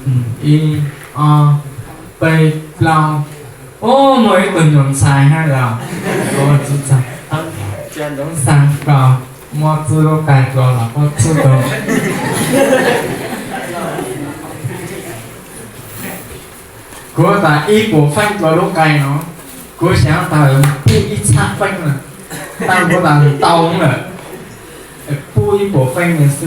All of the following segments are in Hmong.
Ib, ob, peb, plaub. Ub, muaj ib tug nyuam ntxhais hab los. Ua txwv txog, cia ntxoov xaa kom muab txwb lub qai dlua los puab txwb tau. Kuv tas ib puas feeb dlua lub qai no, kuv xaav tas pub ib txhab feeb na, tab kuv tas ntau lawm, pub ib puas feeb na xwb.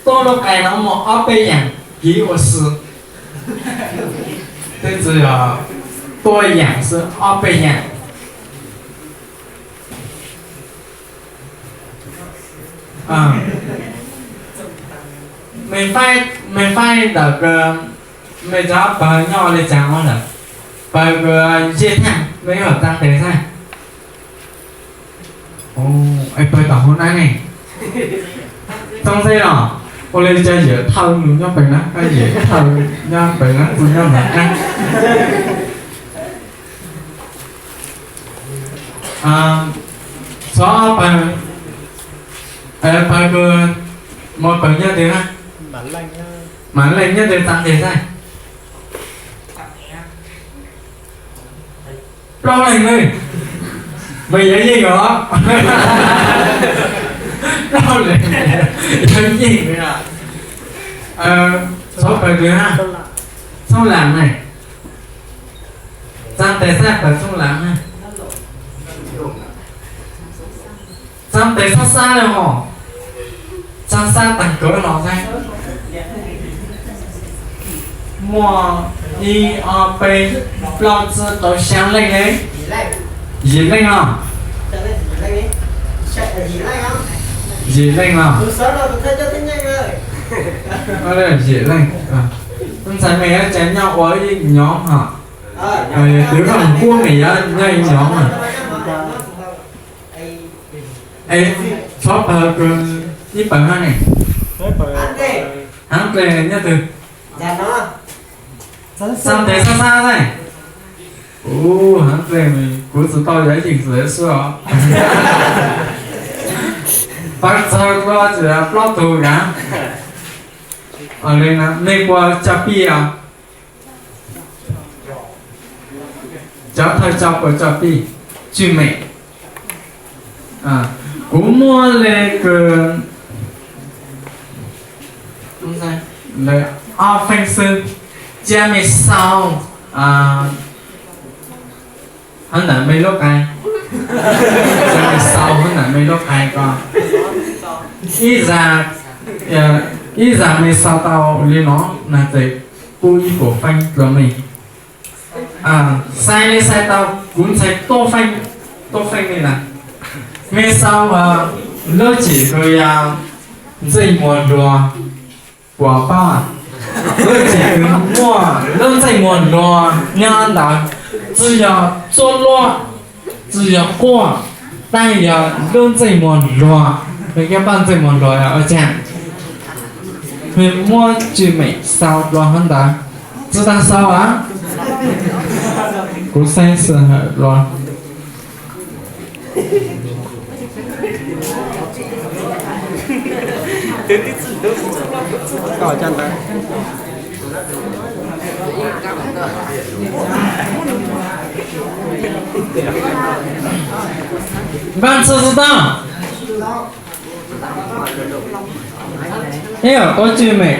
Tuab lub qai no muaj ob peb yaam kev ua si. Twb tsi yog tuab yaam xwb, ob peb yaam. Mej faib ntawm kws mej cov pawg nyob ua le caag ua lawm? Pawg kws ntsej thaaj mej yuav txaam tes xwb. Es pawg tom hauv na ne? Txhob xeb los, ua le cas yawm thawj nws nyob pawg na, yawm thawj nyob pawg na, kuv nyob pawg na. Txhob pawg, pawg kws muaj pawg nyob twg na? Maam Leej nyob twg txaam tes xwb? Plaub leeg ne. Mej yuav yeej os. Plaub leeg yuav yeej. Txhob pawg twg na? Txhob Lam ne. Txaam tes xwb pawg Txhob Lam na. Txaam tes sab sab le hos. Txaam sab taag kawg los xwb. Muaj ib, ob, peb, plaub, tsib, rau, xyaa leej ne. Yim leej los? Yim leej los? Yim leej. Ntxhais mej yuav tsaa nyob ua ib nyom hos? Twv Vaaj Kuab mej yuav nyob ib nyom hos? Es txhob pawg kws ib pawg hab ne. Haav dlej nyob twg? Txaam tes sab sab xwb. Ub, haav dlej kuv tsi tau yuav yeej xwb os. Pawg txog dlua tsi plaub tug kav. Mej puas coj pij os? Cov thawj coj puas coj pij? Tswj Mem. Kuv muab le kws ob feeb xwb, cia mej sau hov ntawm mej lub qai, cia mej sau hov ntawm mej lub qai ko. Ib zag, ib zag mej sau tau li no na tes pub ib puas feeb dlua mej. Xais le xais tau, kuv ntxhais tuab feeb, tuab feeb li na. Mej sau lub tseem kws yog ntxeej muag luag, puas paub? Lub tseem kws muaj lub ntxeej muag luag nyob ntawd, tsi yog txuab luab, tsi yog quaj, tab yog lub ntxeej muag luag. Mej koj paub ntxeej muag luag yog ua caag? Mej muab Tswj Mem sau dlua hov ntawd. Tsi taag sau a? Kuv saib xwb hawm dlua. Npaaj txug tsi tau? Ib yam tuab Tswj Mem,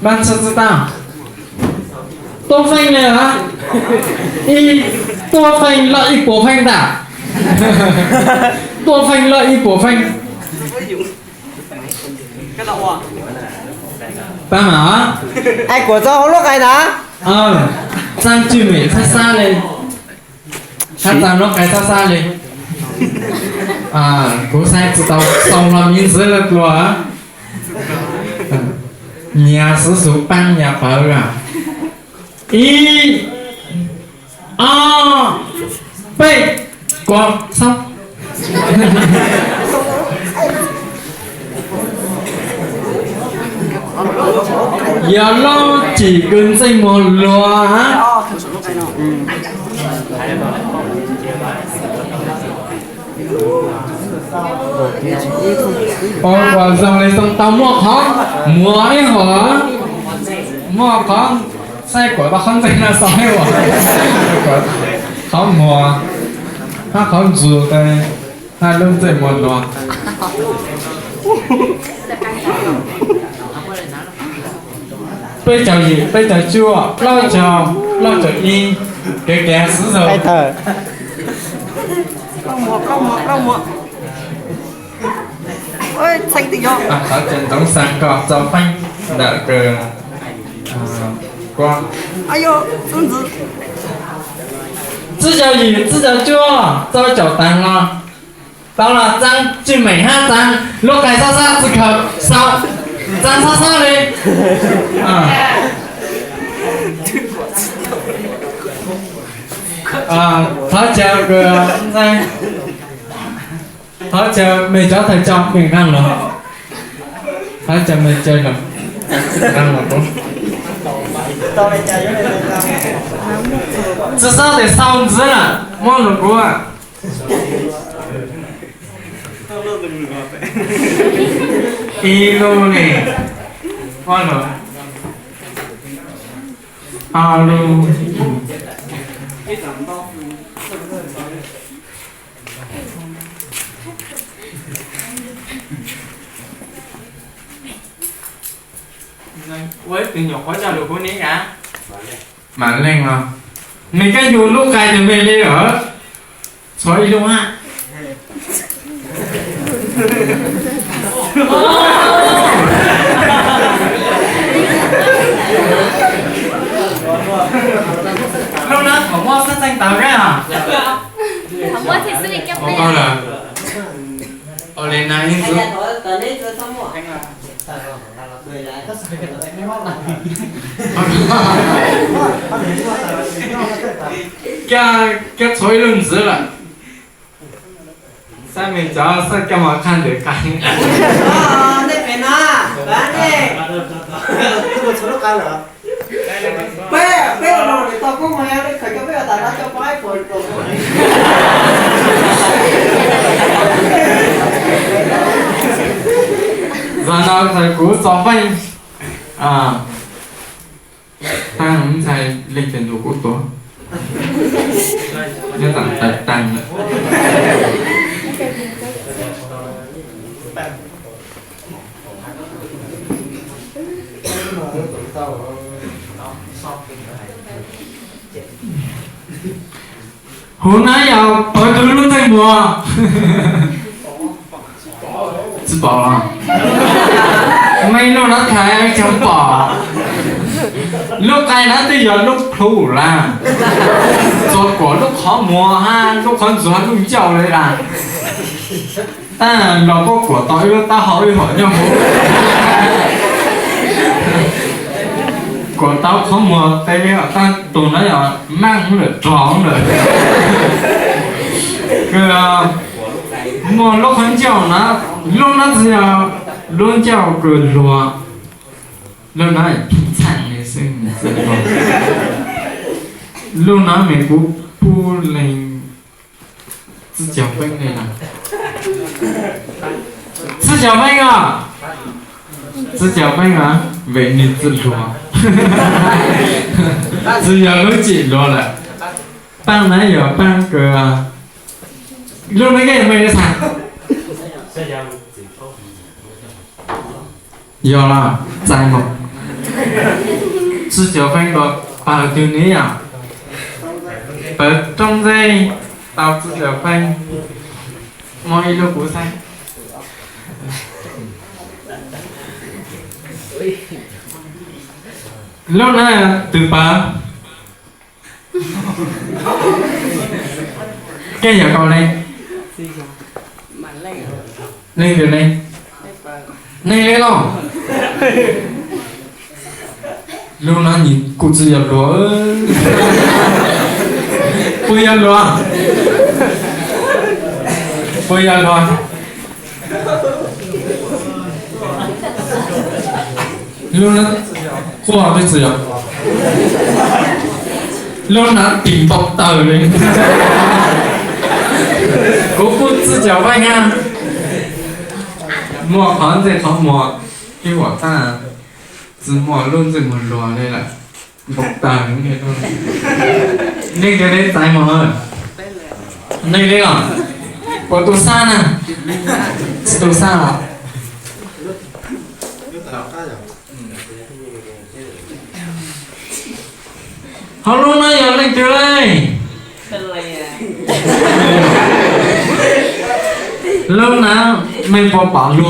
npaaj txug tsi tau? Tuab feeb le a? Ib, tuab feeb loj ib puas feeb ntag. Tuab feeb loj ib puas feeb. Pab mam, kuas txog hauv lub qai na. Txaam Tswj Mem sab sab le, hab txaam lub qai sab sab le. Kuv saib tsi tau xoo hlo miv ntxwv le dlua. Nyias xuv xus paab nyias pawg. Ib, ob, peb, kuas txhob. Yog lub tsim kws ntsej muag luag hab. Ua kom zoo li zoo tau muaj qhov muag ib huam, muaj qhov saib kuam tau qhov ntxeeg no xaus ib huam, qhov muag hab qhov ntxuag hab lub ntsej muag luag. Peb caug yim, peb caug cuaj, plaub caug, plaub caug ib, kev kev xwb xwb. Thov caw Ntxoov Xas koj tso peeb ntawm kws kuab. Tsib caug yim, tsib caug cuaj, tsib caug taag los tau los txaa tsis meem hab txaa lub qai sab sab tsi khaws xaus, txaa sab sab li. Thov caw kws, thov caw mej cov thawj coj mej nqaa los, thov caw mej cov nqaa los. Tsi xob tes xaus ntxiv na, muab lug kuv ib lub ne, muab lug ob lub. Ua ib tug nyuam qhuav coj lug kuv ne a. Mam leej os. Mej kab yug lub qai ntawm mej li lawm. Txhua ib lub hab. Lub nab thaum muab xab txeej tawv kab os. Ua li na ib ntxwv. Kab txhua ib lub ntxwv lawm. Xab mej cov xab kab mos qhab ntawm qai. Zaum no txhais kuv txo peej. Tab ntxhais leej twg nrug kuv tuav. Nyob tag tag lawm. Huv nab yog pawv tug lub ntsej muag. Tsi pom los? Mej lub nab thaiv cog pom. Lub qai nab twb yog lub plhu lawm. Txuas kuam lub qhov muag hab lub qhov ntxuag hab lub ncauj li lawm. Tab los kuj kuam tau ib lub taub hau ib huam nyob huv. Kuam tau qhov muag tes li tab tug nab yog maab lawm rog lawm. Kws muaj lub qhov ncauj na, lub nab tsi yog lub ncauj kws luag, lub nab txheej li xwb. Lub nab mej kuv pub leej tsib caug peeb li na. Tsib caug peeb os. Tsib caug peeb os, vim nwg tsi luag. Tsi yog lub tsim luag lawm. Paab nab yog paab kws, lub nab kej mej li txhais. Yog los txais mus. Tsib caug peeb dua, pawg twg ne yom? Pawg roob ntxeb tau tsib caug peeb. Muab ib lub kuv saib. Lub na, twg pawg? Koj yog koj leej? Leej twg ne? Neeg li los? Lub no nws kuj tsis yog luag. Puas yog luag? Puas yog luag? Lub no, quaj twb txwv yog, lub no tim npau taws li. Kuv kuj txwj cov vaij na, muaj qhov ntxwj qhov muag, ib huam txaj txwv muag lub ntxwj muag luag li lawm, npau taws. Leej twg li txais muag? Leej li os? Puas tu sab na? Tsis tu sab los? Hauv lub no yog leej twg li? Lub no mej puas pom luag?